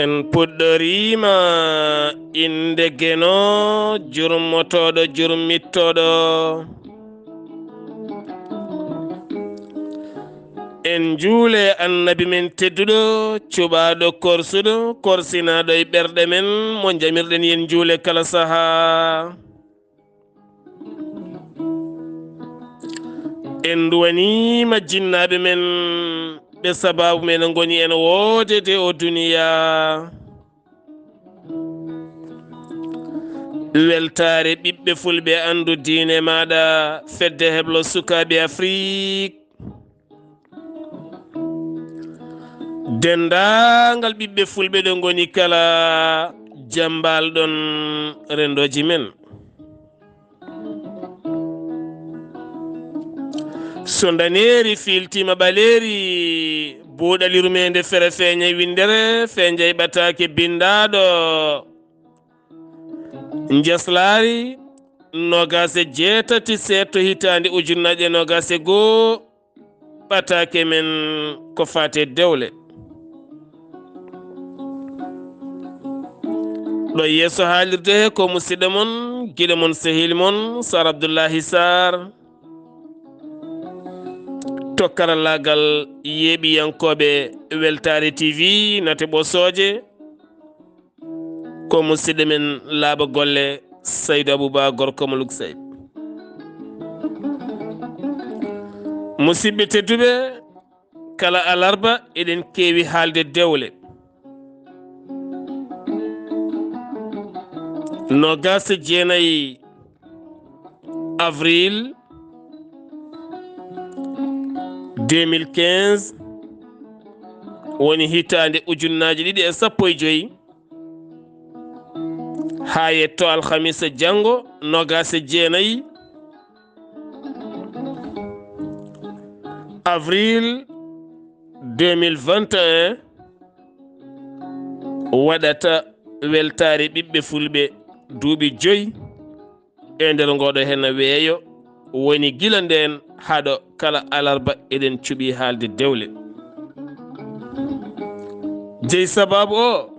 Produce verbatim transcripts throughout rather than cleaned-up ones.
En puɗɗoriima innde Geno, jurmotooɗo, jurmittooɗo. En njuule Annabi men tedduɗo, cuɓaaɗo, korsuɗo, korsinaaɗo e ɓerɗe men, mo njamirɗen yen njuule kala sahaa. En nduwaniima jinnaaɓe men, ɓe sabaabu men ngoni en woodede o duniyaa. Weltaare ɓiɓɓe fulɓe, anndu diine maaɗa, fedde heblo sukaaɓe Afrik. Denndaangal ɓiɓɓe fulɓe ɗo ngoni kala, jambal ɗon renndooji men. So ndaneeri fiiltiima ɓaleeri, buuɗali rumeende fere feeñay winndere, feeñay ɓataake binndaaɗo. Njaslaari noogaas e jeetati seeɗto hitaande ujunnaaje noogaas e goo, ɓataake men ko faati e dewle. Ɗo yeeso haalirde he ko musidɗo mon, giɗo mon, sehil mon, Sar Abdullahi Sar. To karallaagal yeeɓiyankooɓe Weltaare T V, nate ɓosooje, ko musidɗo men laaɓa golle, Saydu Abuba, gorko mo Luksayb. Musidɓe tedduɓe, kala alarba eɗen keewi haalde dewle. Noogaas e jeenayi avril deux mille quinze, woni hitaande ujunnaaje ɗiɗi e sappo e joy, haa yetto alhamisa janngo, noogaas e jeenayi avril deux mille vingt et un, waɗata weltaare ɓiɓɓe fulɓe duuɓi joy. E nder ngooɗo heen weeyo, woni gila ndeen haa ɗo kala alarba eɗen cuɓii haalde dewle. Jeyi sabaabu o,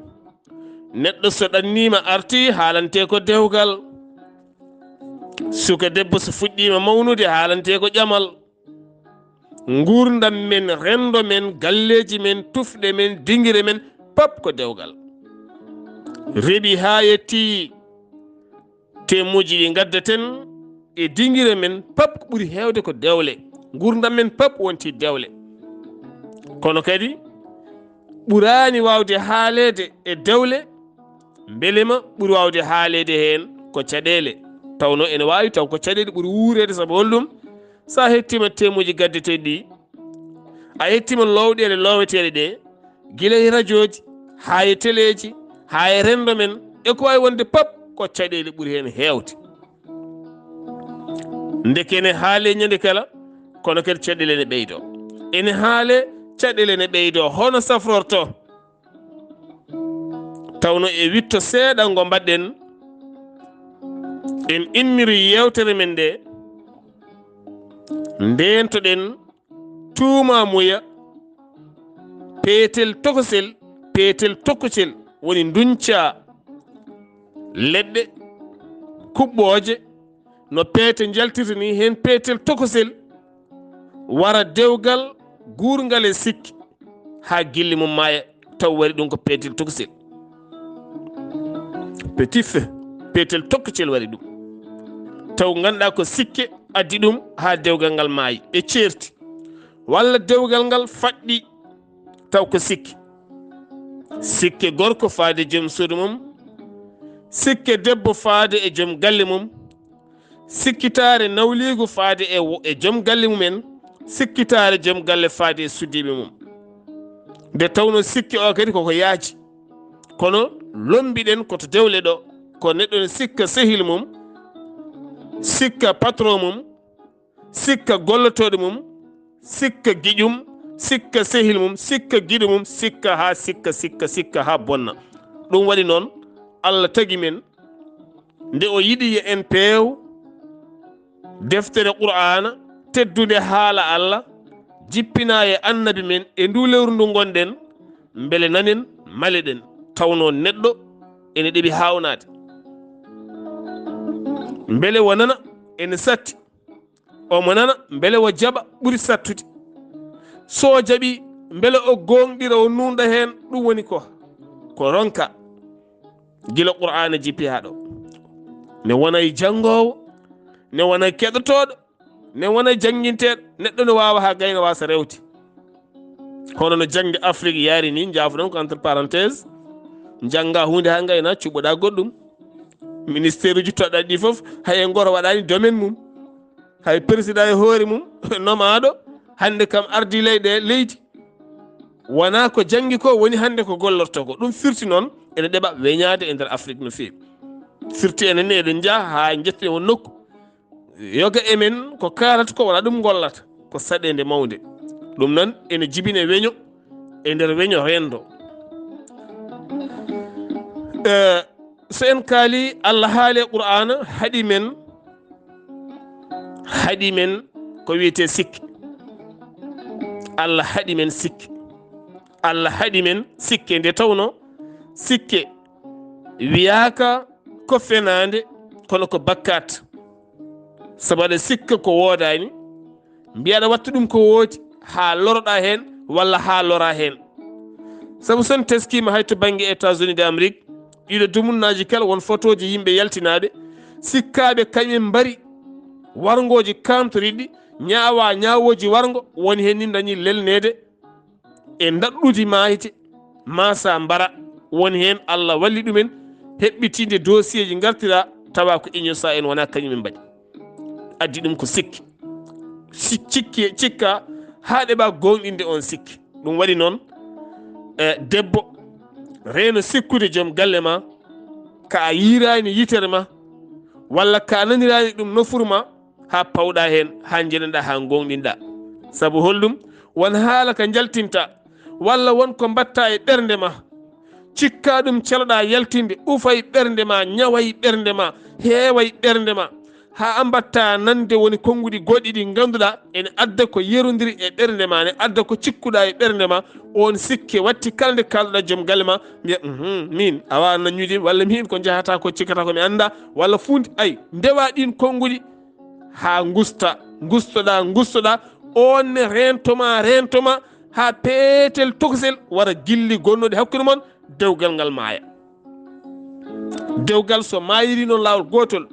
neɗɗo so ɗanniima arti, haalantee ko dewgal. Suka debbo so fuɗɗiima mawnude, haalantee ko ƴamal. Nguurndam men, renndo men, galleeji men, tufɗe men, dingire men, pap ko dewgal. Reɓi haa yettii teemuuji ɗi ngaddaten e dingire men, pap ko ɓuri heewde ko dewle. Nguurndam men pap wonti dewle. Kono kadi ɓuraani waawde haaleede e dewle, mbelema ɓuri waawde haaleede heen ko caɗeele. Tawno ene waawi taw ko caɗeele ɓuri wuureede, sabu holɗum? So a hettiima teemuuji gaddeteeɗi ɗi, a hettiima lowɗeele looweteeɗe ɗe, gila e rajooji, haa e teleeji, haa e renndo men, e ko waawi wonde pap, ko caɗeele ɓuri heen heewde. Ndeke ene haalee ñande kala, kono kadi caɗeele ene ɓeydoo. Ene haalee, caɗeele ene ɓeydoo. Hono safrortoo? Tawno e witto seeɗa ngo mbaɗɗen, en inniri yeewtere men nde, ndeentoɗen tuumaamuya peetel tokosel, peetel tokosel woni nduñca leɗɗe kuɓɓooje, no peete njaltirta ni, heen peetel tokosel wara dewgal guurngal e sikke, haa gilli mum maaya, taw waɗi ɗum ko peetel tokosel. Petit feu, peetel tokosel waɗi ɗum. Taw ngannduɗaa ko sikke addi ɗum haa dewgal ngal maayi, ɓe ceerti. Walla dewgal ngal faɗɗi, taw ko sikke. Sikke gorko faade joom suudu mum, sikke debbo faade e joom galle mum, sikkitaare nawliigu faade e wo-, e joom galle mumen, sikkitaare joom galle faade e suddiiɓe mum. Nde tawnoo sikke o kadi koko yaaji, kono lombiɗen ko to dewle ɗo, ko neɗɗo ne sikka sehil mum, sikka patron mum, sikka gollotooɗo mum, sikka giƴum, sikka sehil mum, sikka giɗo mum, sikka haa sikka, sikka, sikka haa bonna. Ɗum waɗi noon, Allah tagi men, nde o yiɗi yo en peew deftere Qur'aana teddunde, haala Allah, jippinaa e Annabi men e nduu lewru ndu ngonɗen, mbele nanen, maleɗen. tawnoo neɗɗo ene ɗeɓi haawnaade. Mbele o nana ene satti, omo nana mbele o jaɓa ɓuri sattude. So o jaɓi mbele o gooŋɗira, o nuunɗa heen, ɗum woni ko, ko ronka. Gila Qur'aana jippi haa ɗo, ne wona e janngoowo, ne wona e keɗotooɗo, ne wona e jannginteeɗo. Neɗɗo ne waawa haa gayna waasa rewde. Hono no jaŋde Afrik yaari ni, njaafoɗon ko entre parenthèse, njannga huunde haa ngayna, cuɓɓoɗa goɗɗum. Ministère uji toɗɗaɗi ɗi fof, hay e gooto waɗaani domaine mum. Hay président e hoore mum, nomaaɗo, hannde kam ardi leyɗe, leydi. Wonaa ko janngi ko woni hannde ko gollorto ko. Ɗum firti noon ene ɗeɓa weñaade e nder Afrik no feewi. Firti enen ne eɗen njaha haa njettin e won nokku. Yoga e men ko kaalata ko wonaa ɗum gollata, ko saɗeende mawnde. Ɗum noon ene jibine weño e nder weño renndo. Eh, so en kaali, Allah haali e Qur'aana, haɗi men, haɗi men ko wiyetee sikke. Allah haɗi men sikke. Allah haɗi men sikke, nde tawnoo sikke wiyaaka ko fenaande, kono ko bakkaat. Sabu aɗa sikka ko woodaani, mbiya aɗa watta ɗum ko woodi, haa loroɗaa heen walla haa loraa heen. Sabu so en teskiima hay to bannge États-Unis d'Amérique, ɗiɗo dumunnaaji kala won fotooji yimɓe yaltinaaɓe, sikkaaɓe kañum en mbari warngooji kaamtoriɗi, ñaawa ñaawooji warngo, woni heen ni dañi lelneede e ndaɗɗudi maayde, maa sa mbara, woni heen Allah walli ɗumen, heɓɓitiinde dossier ji ngartira, tawa ko innocent en, wonaa kañum en mbaɗi. Addi ɗum ko sikki. Si-, cikki, cikka haa ɗeɓa gooŋɗinde on sikki. Ɗum waɗi noon, eh, debbo, reeno sikkude joom galle ma, ka a yiiraani yitere ma, walla ka a naniraani ɗum nofuru ma, haa pawɗa heen, haa njeɗanɗa, haa gooŋɗinɗa. Sabu holɗum? Won haala ka njaltinta, walla won ko mbatta e ɓernde ma. Cikka ɗum celoɗa yaltinde, ufay ɓernde ma, ñaway ɓernde ma, heeway ɓernde ma, haa a mbatta nande woni konnguɗi goɗɗi ɗi ngannduɗa ene adda ko yerondiri e ɓernde ma, ne adda ko cikkuɗa e ɓernde ma. On sikke watti kala nde kaalɗa joom galle ma, mbiya, "Mhm, min, awa naññude, walla min ko njahata ko cikkata ko mi annda, walla fuundi." Ay, ndewa ɗin konnguɗi haa ngusta, ngustoɗa, ngustoɗa, on ne reentoma, reentoma, haa peetel tokosel wara gilli gonnoɗi hakkunde mon, dewgal ngal maaya. Dewgal so maayiri noon laawol gootol,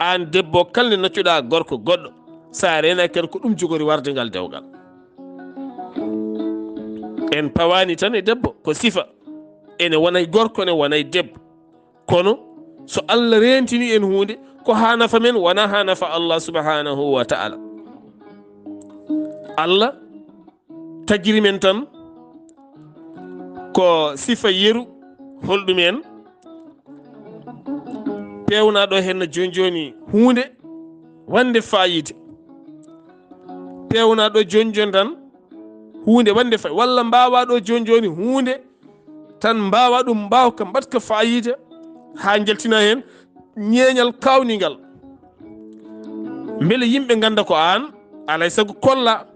aan debbo kala nde noccuɗa gorko goɗɗo, sa reenaki kadi ko ɗum jogori warde ngal dewgal. En pawaani tan e debbo, ko sifa. Ene wona e gorko, ene wona e debbo. Kono so Allah reentini en huunde, ko haa nafa men, wonaa haa nafa Allah subhanahu wa ta'ala. Allah tagiri men tan ko sifa yeru, holɗum en? Peewnaɗo heen no jooni jooni huunde wonde faayiida. Peewnaɗo jooni jooni tan huunde wonde faayiida, walla mbaawaɗo jooni jooni huunde tan mbaawa ɗum, mbaawka mbaɗka faayiida haa njaltina heen ñeeñal kaawningal. Mbele yimɓe ngannda ko aan, alay sago kolla,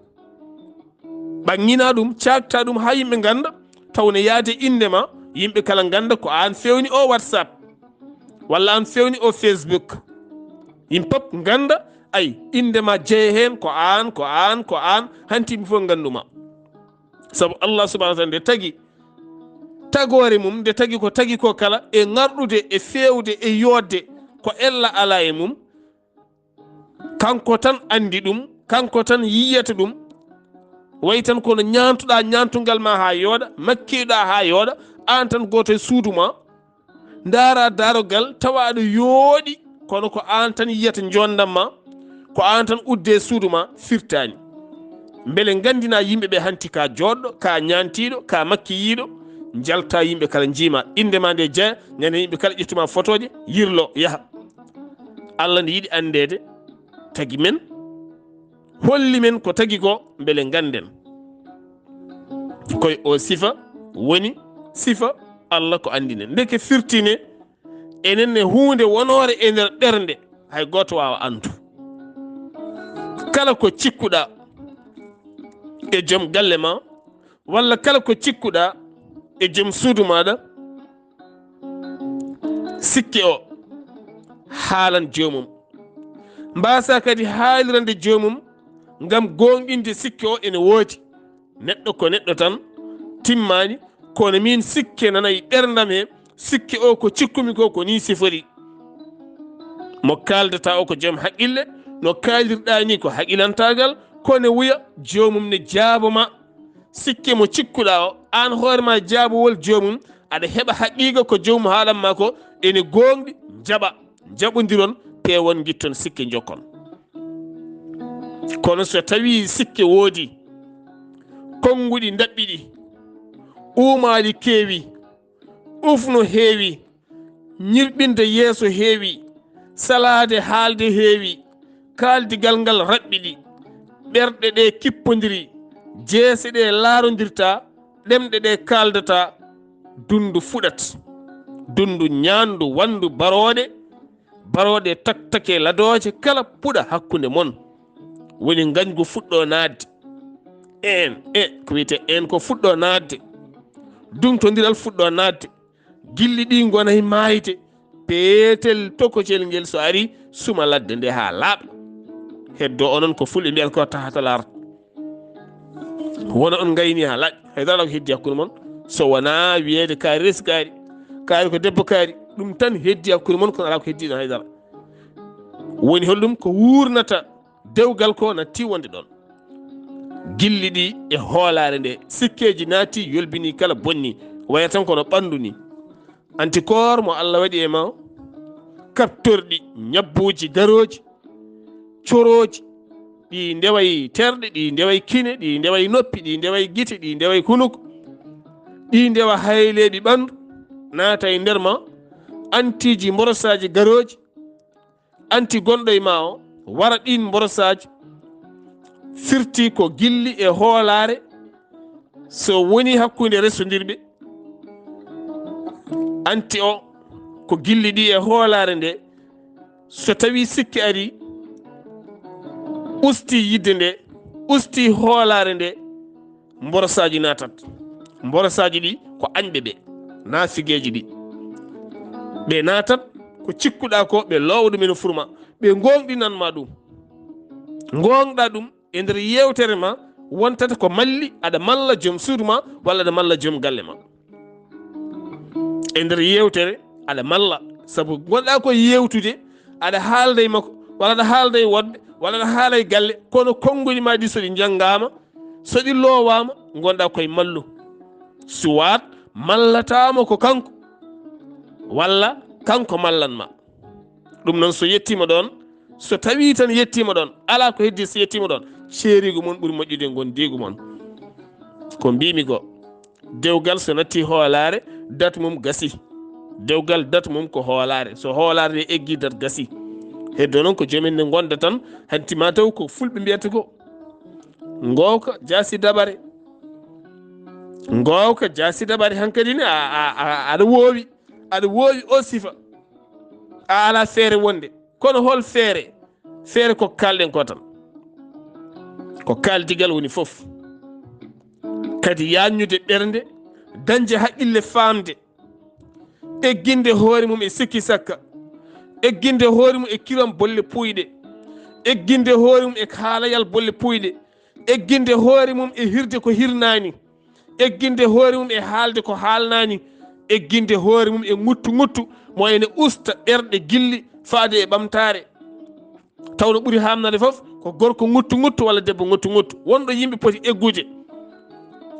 ɓanngina ɗum, caakta ɗum haa yimɓe ngannda, taw ne yaade innde ma, yimɓe kala ngannda ko aan feewni o WhatsApp, walla aan feewni o Facebook. Yimɓe pop ngannda, ay, innde ma jeye heen, ko aan, ko aan, ko aan, hanti yimɓe fof nganndu ma. Sabu Allah subhanahu wa ta'ala nde tagi tagoore mum, nde tagi ko tagi ko kala, e ŋarɗude, e feewde, e yooɗde, ko ella alaa e mum. Kanko tan anndi ɗum, kanko tan yiyata ɗum. Wayi tan kono ñaantuɗa ñaantungal ma haa yooɗa, makkiɗa haa yooɗa, aan tan gooto e suudu ma. Ndaara daarogal, tawa aɗa yooɗi, kono ko aan tan yiyata njonndam ma, ko aan tan udde e suudu ma, firtaani. Mbele nganndina yimɓe ɓe hanti ka jooɗɗo, ka ñaantiiɗo, ka makkiyiiɗo, njalta yimɓe kala njiima. Innde ma nde jeya, ñande yimɓe kala ƴettuma fotooje, yirlo, yaha. Allah ne yiɗi anndeede tagi men, holli men ko tagi ko, mbele ngannden. Koye o sifa woni sifa Allah ko anndinen. Ndeke firtine, enen ne huunde wonoore e nder ɓernde, hay gooto waawa anndu. Kala ko cikkuɗa e joom galle ma, walla kala ko cikkuɗa e joom suudu maaɗa, sikke o haalan joomum. Mbaasa kadi haalirande joomum ngam gooŋɗinde sikke o ene woodi. Neɗɗo ko neɗɗo tan, timmaani, kono miin sikke nana e ɓerndam he, sikke o ko cikkumi ko, ko nii sifori. Mo kaaldata o ko joom haqqille, no kaalirɗaa ni ko haqilantaagal, ko ne wuya joomum ne jaabo ma. Sikke mo cikkuɗaa o, aan hoore ma jaabowol joomum, aɗa heɓa haqiiqa ko joomum haalan ma ko, ene gooŋɗi, njaɓa, njaɓondiron, peewon, ngitton sikke, njokkon. Kono so tawii sikke woodi, konnguɗi ndaɓɓiɗi, uumaali keewi, ufno heewi, ñirɓinde yeeso heewi, salaade haalde heewi, kaaldigal ngal raɓɓiɗi, ɓerɗe ɗe kippondiri, jeese ɗe laarondirta, ɗemɗe ɗe kaaldata, dundu fuɗat. Dundu ñaandu, wandu barooɗe, barooɗe taktake ladooje kala puɗa hakkunde mon. Woni ngañgu fuɗɗo naatde. Een, e, ko wiyetee een ko fuɗɗo naatde. Duŋtondiral fuɗɗo naatde. Gilli ɗi ngona e maayde. Peetel tokosel ngel so ari, suma ladde nde haa laaɓa. Heddo onon ko fulɓe mbiyata ko tahatal arta. Wona on ngayni haa laaɓi. Haydara alaa ko heddi hakkunde mon. So wonaa wiyeede kaari resi kaari. Kaari ko debbo kaari. Ɗum tan heddi hakkunde mon, kono alaa ko heddi ɗon haydara. Woni holɗum ko wuurnata dewgal ko natti wonde ɗon. Gilli ɗi e hoolaare nde sikkeeji naati, yolbini kala bonni, waya tan kono ɓanndu ni. Anti koor mo Allah waɗi e ma o, kaptorɗi, ñabbuuji, garooji, corooji, ɗi ndeway terɗe, ɗi ndeway kine, ɗi ndeway noppi, ɗi ndeway gite, ɗi ndeway hunuko, ɗi ndewa hayleeɓi ɓanndu, naata e nder ma, antiiji, mborosaaji, garooji, anti gonɗo e ma o, wara ɗin mborosaaji, firti ko gilli e hoolaare, so woni hakkunde resondirɓe, anti o ko gilli ɗi e hoolaare nde, so tawi sikke ari, usti yidde nde, usti hoolaare nde, mborosaaji naatat. Mborosaaji ɗi ko añɓe ɓe, naafigeeji ɗi. Ɓe naatat ko cikkuɗaa ko, ɓe loowa ɗum ene furma, ɓe gooŋɗinan ma ɗum. Gooŋɗa ɗum e nder yeewtere ma, wontata ko malli, aɗa malla joom suudu ma, walla aɗa malla joom galle ma. E nder yeewtere, aɗa malla, sabu ngonɗaa ko yeewtude, aɗa haalda e makko, walla aɗa haalda e woɗɓe, walla aɗa haala e galle, kono konnguli ma ɗi so ɗi njanngaama, so ɗi loowaama, ngonɗaa koye mallu. Suwaat mallataama ko kanko, walla kanko mallan ma. Ɗum noon, so yettiima ɗoon, so tawii tan yettiima ɗoon, alaa ko heddii so yettiima ɗoon, ceeriigu mon ɓuri moƴƴude ngondiigu mon. Ko mbiimi ko, dewgal so natti hoolaare, dat mum gasi. Dewgal dat mum ko hoolaare. So hoolaare nde eggii, dat gasi. Heddo noon ko jomen ne ngonda tan, hanti ma taw ko fulɓe mbiyata ko, ngoowka jaasi dabare. Ngoowka jaasi dabare, hankadi ne a, a, a, aɗa woowi. Aɗa woowi o sifa. A alaa feere wonde. Kono hol feere? Feere ko kaalɗen ko tan. Ko kaaldigal woni fof. Kadi yaajnude ɓernde, dañde haqqille, faamde, egginde hoore mum e sikki sakka, egginde hoore mum e kiram bolle puuyɗe, egginde hoore mum e haalayal bolle puuyɗe, egginde hoore mum e hirde ko hirnaani, egginde hoore mum e haalde ko haalnaani, egginde hoore mum e ŋuttu ŋuttu mo ene usta ɓerɗe gilli faade e ɓamtaare. Taw no ɓuri haamnaade fof ko gorko ŋuttu ŋuttu walla debbo ŋuttu ŋuttu. Wonɗo yimɓe poti eggude,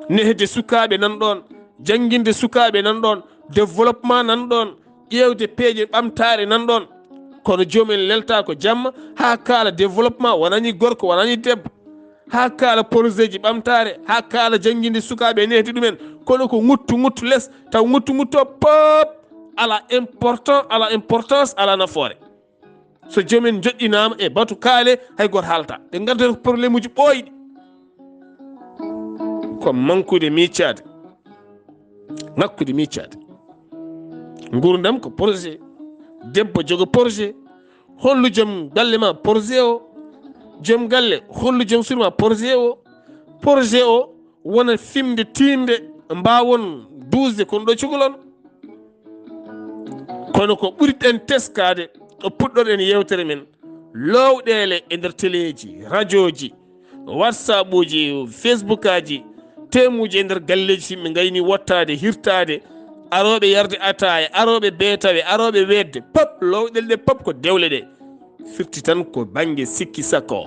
nehde sukaaɓe nan ɗoon, jannginde sukaaɓe nan ɗoon, développement nan ɗoon, ƴeewde peeje ɓamtaare nan ɗoon. Kono joom en lelta ko jamma, haa kaala développement, wonani gorko, wonani debbo, haa kaala projet ji ɓamtaare, haa kaala jannginde sukaaɓe e nehdi ɗumen. Kono ko ŋuttu ŋuttu les, taw ŋuttu ŋuttu o pop, ala important, ala importance, ala nafoore. So joom en joɗɗinaama e batu kaale, hay gooto haalta. Ɓe ngaddoto ko problème uji ɓooyɗi. Ko mankude miicaade. Ŋakkude miicaade. Nguurndam ko projet. Debbo jogo projet. Hollu joom galle ma projet o. Joom galle, hollu joom suudu ma projet o. Projet o wona fimde tiinde mbaawon duusde kon ɗo cukol on. Kono ko ɓuri ɗen teskaade, ɗo puɗɗorɗen yewtere men, lowɗeele e nder teleeji, rajooji, WhatsAppuuji, Facebookaaji, teemuuji e nder galleeji, yimɓe ngayni wottaade, hirtaade, arooɓe yarde ataaya, arooɓe beetawe, arooɓe weetde, pop, lowɗeele ɗe pop ko dewle ɗe. Firti tan ko bannge sikki sakko.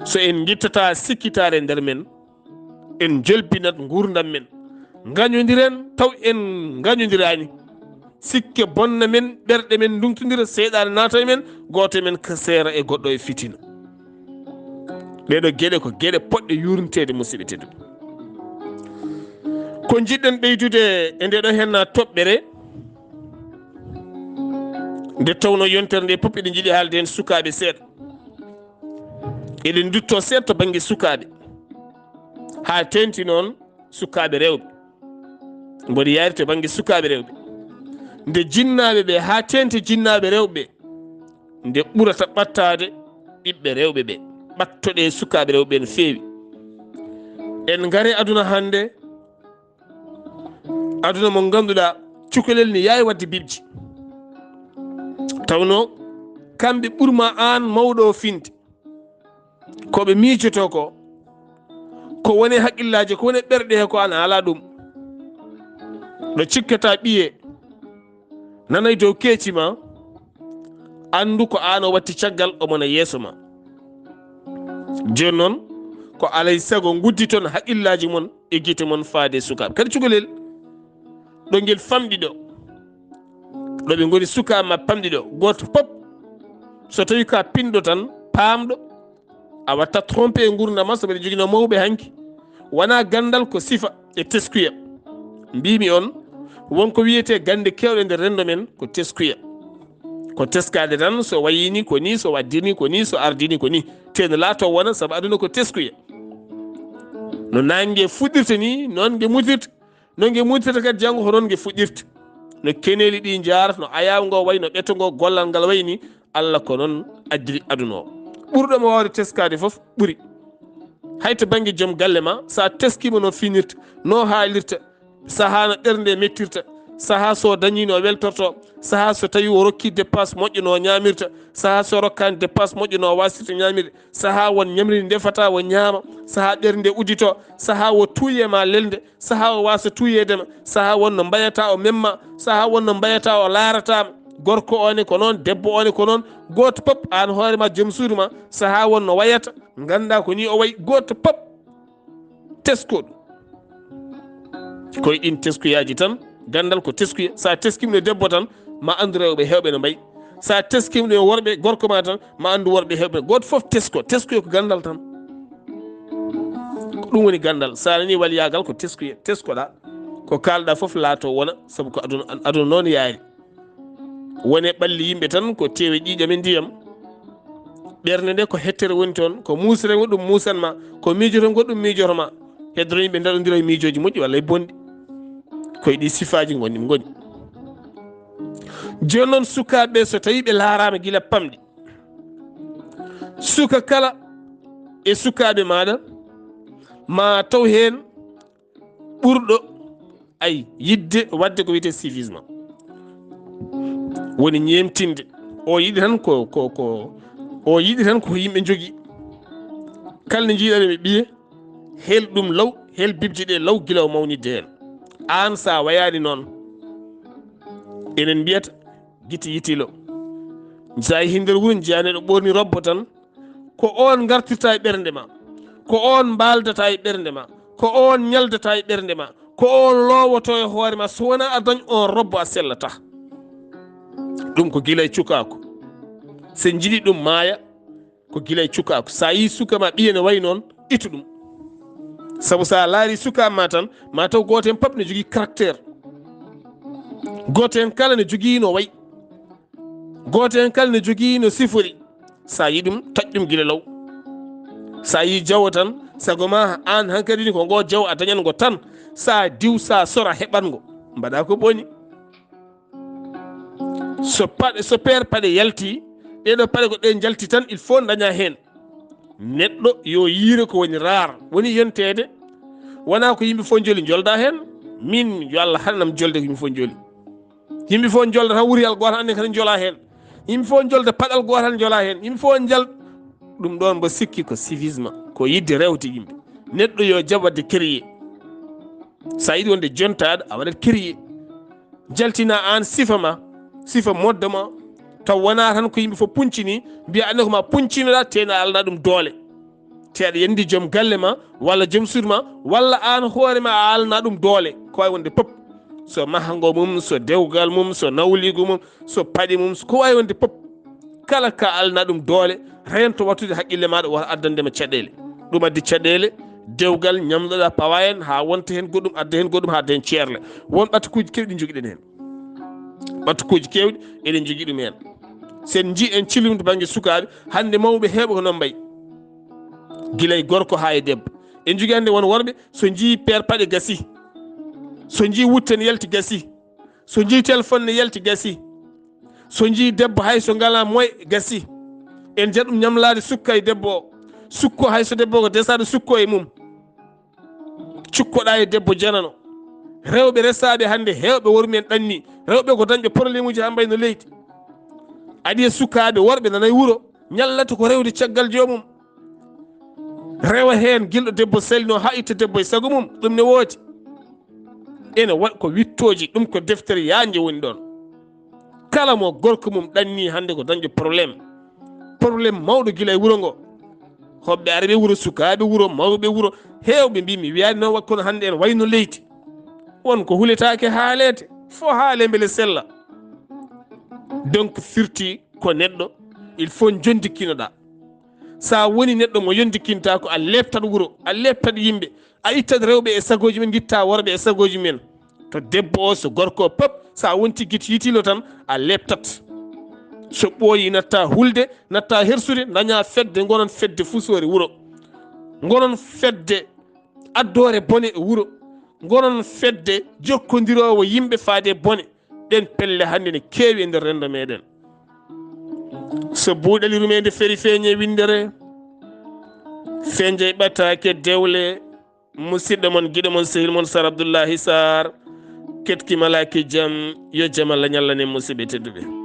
So en ngittataa sikkitaare nder men, en njolbinat nguurndam men, ngañondiren taw en ngañondiraani. Sikke bonna men, ɓerɗe men ndumtondira, seyɗaane naata e men, gooto e men ka seera e goɗɗo e fitina. Ɗee ɗoo geɗe ko geɗe potɗe yuurniteede, musidɓe tedduɓe. Ko njiɗɗen ɓeydude e ndee ɗoo hennaa toɓɓere, nde tawnoo yontere nde pop eɗen njiɗi haalde heen sukaaɓe seeɗa. Eɗen nduttoo seeɗa to bannge sukaaɓe, haa teeŋti noon sukaaɓe rewɓe. Mboɗo yaari to bannge sukaaɓe rewɓe. Nde jinnaaɓe ɓe, haa teeŋti jinnaaɓe rewɓe, nde ɓurata ɓattaade ɓiɓɓe rewɓe ɓe. Ɓattoɗee sukaaɓe rewɓe ɓe no feewi. En ngare aduna hannde, aduna mo ngannduɗaa cukalel ne yaawi waɗde bibji. Tawnoo kamɓe ɓurma aan mawɗo o finde. Ko ɓe miijotoo ko, ko woni haqqillaaji, ko woni ɓerɗe he, ko aan alaa ɗum. Ɗo cikkataa ɓiye nanay dow keeci ma, anndu ko aan o watti caggal, omo na yeeso ma. Jooni noon, ko alay sago ngudditon haqqillaaji mon e gite mon faade e sukaaɓe. Kadi cukalel, ɗo ngel famɗi ɗo, ɗo ɓe ngoni sukaaɓe ma pamɗi ɗo, gooto pop, so tawi ka pinɗo tan, paamɗo, a watta trompé e nguurndam ma, sabu eɗen jogino mawɓe hanki. Wona ganndal, ko sifa e teskuya. Mbimi on, won ko wiyetee gannde keewɗe nder renndo men, ko teskuya. Ko teskaade tan, so wayini ko ni, so waddini ko ni, so ardini ko ni. Teno laato wona, sabu aduna ko teskuya. No naange fuɗɗirta ni, noon nge mutirta. No nge mutirta kadi janngo, ko noon nge fuɗɗirta. No keneeli ɗi njaarata, no ayaawo ngo wayi, no ɓeto ngo, gollal ngal wayi ni, Allah ko noon addiri aduna o. Ɓurɗo mo waawde teskaade fof ɓuri. Hay to bannge joom galle ma, so a teskiima no finirta, no haalirta, sahaa no ɓernde mettirta, sahaa so dañii no weltorto, sahaa so tawi o rokki dépense moƴƴo no ñaamirta, sahaa so rokkaani dépense moƴƴo no waasirta ñaamirde, sahaa won ñamri ndi ndefata o ñaama, sahaa ɓernde uddito, sahaa o tuuye ma lelnde, sahaa o waasa tuuyeede ma, sahaa won no mbayata o memma, sahaa won no mbayata o laarata ma. Gorko o ne ko noon, debbo o ne ko noon, gooto pop, aan hoore ma, joom suudu ma, sahaa won no wayata, ngannda ko ni o wayi, gooto pop tesko ɗum. Koye ɗin teskuyaaji tan, ganndal ko teskuya. So a teskiima no debbo tan, ma anndu rewɓe heewɓe no mbayi. So a teskiima no worɓe, gorko ma tan, ma anndu worɓe heewɓe. Gooto fof tesko, teskuya ko ganndal tan. Ko ɗum woni ganndal. So a nanii waliyaagal ko teskuya, teskoɗaa. Ko kaalɗaa fof laato wona, sabu ko aduna, aduna noon yaari. Wone ɓalli yimɓe tan ko tewe ƴiiƴam e ndiyam. Ɓernde nde ko hettere woni toon, ko muusere ngo ɗum muusan ma, ko miijoto ngo ɗum miijoto ma. Heddoro yimɓe ndaɗondira e miijooji moƴƴi walla e bonɗi. Koye ɗi sifaaji ngoni, ngoni. Jooni noon sukaaɓe, so tawii ɓe laaraama gila pamɗi, suka kala e sukaaɓe maaɗa, ma taw heen ɓurɗo, ay, yiɗde waɗde ko wiyetee civisme, woni ñeemtinde. O yiɗi tan ko, ko, ko, o yiɗi tan ko yimɓe njogii. Kala nde njiiɗaa ɓe ɓiye, hel ɗum law, hel bibje ɗe law gila o mawnidde heen. Aan, so a wayaani noon, enen mbiyata gite yitilo. So a yehii nder wuro, njiyaa neɗɗo ɓoorni robbo tan, ko oon ngartirta e ɓernde ma, ko oon mbaaldata e ɓernde ma, ko oon ñaldata e ɓernde ma, ko oon loowotoo e hoore ma. So wonaa a dañ oon robbo, a sellataa. Ɗum ko gila e cukaaku. So njiɗi ɗum maaya, ko gila e cukaaku. So a yii suka ma ɓiye ne wayi noon, itu ɗum. Sabu so a laari suka ma tan, ma taw gooto heen pop ne jogii caractère. Gooto heen kala ne jogii no wayi. Gooto heen kala ne jogii no sifori. So a yii ɗum, taƴ ɗum gila law. So a yii jawo tan, sago ma aan hankadi ni ko ngo jawo a dañan ngo tan. So a diw, so a sora, heɓan ngo. Mbaɗa ko boni. So paɗe, so peer paɗe yalti, ɗee ɗoo paɗe ko ɗe njalti tan, il faut daña heen. Neɗɗo yo yiire ko woni raar, woni yonteede, Wonaa ko yimɓe fof njoli, njolda heen. Min, yo Allah haɗanam jolde ko yimɓe fof njoli. Yimɓe fof njolda tan wuriyal gootal, annden kadi njola heen. Yimɓe fof njolda paɗal gootal, njola heen. Yimɓe fof njal-, ɗum ɗoon mbo sikki ko civisme, ko yiɗde rewde yimɓe. Neɗɗo yo jaɓ waɗde créer. So a yiɗi wonde jontaaɗo, a waɗat créer. Jaltina aan sifa ma, sifa modde ma, taw wonaa tan ko yimɓe fof puncini, mbiya anne ko ma puncinoɗa, tena alana ɗum doole. Te aɗa yandi joom galle ma, walla joom suudu ma, walla aan hoore ma a alana ɗum doole. Ko wawi wonde pop. So mahango mum, so dewgal mum, so nawligo mum, so paɗe mum, so ko wawi wonde pop. Kala ka alana ɗum doole, rento wattude haqqille maɗa, wata addande ma caɗeele. Ɗum addi caɗeele, dewgal, ñamloɗa, pawa en, ha wonta hen goɗɗum, adda hen goɗɗum, ha dañ ceerle. Won ɓatakuuji kewɗi jogiɗen hen. Ɓatakuuji kewɗi eɗen jogii ɗum hen. Sen jii en cilum to bannge sukaaɓe, hannde mawɓe heewɓe ko noon mbayi. Gila e gorko haa e debbo. En jogii hannde won worɓe, so njii peer paɗe gasi. So njii wutte ne yalti gasi. So njii téléphone ne yalti gasi. So njii debbo hay so ngalaa moye gasi. En njaɗ ɗum ñamlaade sukka e debbo o. Sukko hay so debbo ko desaade sukko e mum. Cukkoɗaa e debbo janano. Rewɓe resaaɓe hannde heewɓe wormen ɗanni. Rewɓe ko dañɓe problème uji haa mbayi no leydi. Aɗi e sukaaɓe worɓe nana e wuro. Ñallata ko rewde caggal joomum. Rewa heen gilɗo debbo salino haa itta debbo e sago mum. Ɗum ne woodi. Ene waɗ ko wittooji, ɗum ko deftere yaajnde woni ɗoon. Kala mo gorko mum ɗanni hannde ko dañɗo problème. Problème mawɗo gila e wuro ngo. Hoɓɓe arɓe wuro, sukaaɓe wuro, mawɓe wuro, heewɓe mbi mi wiyaani noon waɗ kono hannde en wayno leydi. Won ko huletaake haaleede, fo haale mbele sella. Donc firti ko neɗɗo, il faut jondikkinoɗaa. Sa woni neɗɗo mo yondikinta ko a leptat wuro, a leptat yimɓe, a ittat rewɓe e sagooji men, ngitta worɓe e sagooji men. To debbo o, so gorko o, pop, sa wonti git yitilo tan, a leptat. So ɓooyi natta hulde, natta hersude, daña fedde, gonon fedde fusoore wuro. Gonon fedde addoore bone e wuro. Gonon fedde jokkondiroowo yimɓe faade bone. Ɗen pelle hannde ne keewi e nder renndo meɗen. So buuɗali rumeende feri feeñe winndere, fenjay ɓataake dewle, musidɗo mon, giɗo mon, sehil mon, Sar Abdullahi Sar, ketki malaaki jam, yo jam Allah ñallanen musiɓɓe tedduɓe.